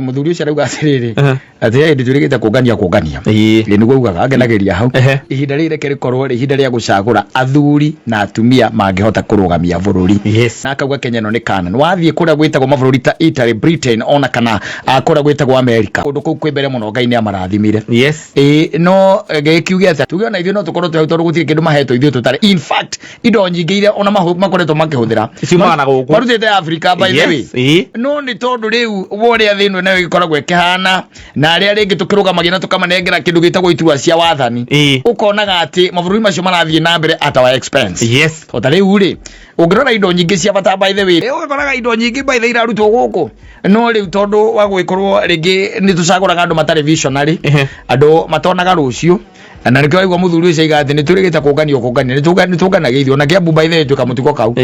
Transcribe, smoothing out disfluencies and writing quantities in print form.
Mũthuri ũcio arauga atĩrĩrĩ, atĩ he hĩndĩ twĩrĩgĩte kũngania kũngania. Ĩ nĩguo augaga, akenagĩria hau. Ihinda rĩrĩ reke rĩkorwo rĩ ihinda rĩa gũcagũra athuri na atumia mangĩhota kũrũgamia bũrũri. Na akauga Kenya ĩno nĩ Canaan. Wathiĩ kũrĩa gwĩtagwo mabũrũri ta Italy, Britain ona kana kũrĩa gwĩtagwo America, kũndũ kũu kwĩ mbere mũno, Ngai nĩ amarathimire. Ĩĩ no gĩkiuge atĩa, tuge ona ithuĩ no tũkorwo twĩ hau, tondũ gũtirĩ kĩndũ mahetwo ithuĩ tũtarĩ. In fact, indo nyingĩ iria ona makoretwo makĩhũthĩra ciumaga na gũkũ. Marutĩte Africa, by the way. No nĩ tondũ rĩu worĩa thĩ ĩno nayo ĩgĩkoragwo ĩkĩhana na arĩa rĩngĩ tũkĩrũgamagia na tũkamanengera kĩndũ gĩtagwo iturwa cia wathani, ũkonaga atĩ mabũrũri macio marathiĩ na mbere at our expense. O ta rĩu rĩ, ũngĩrora indo nyingĩ cia bata, by the way, ũgakoraga indo nyingĩ, by the way, irarutwo gũkũ, no rĩu tondũ wa gũgĩkorwo rĩngĩ nĩ tũcagũraga andũ matarĩ visionary, andũ matonaga rũciũ, na nĩkĩo waigua mũthuri ũcio aiga atĩ nĩ twĩrĩgĩte kũnganio kũngania, nĩ tũnganagia ithuĩ ona Kĩambu, by the way, twĩ kamũtugo kau.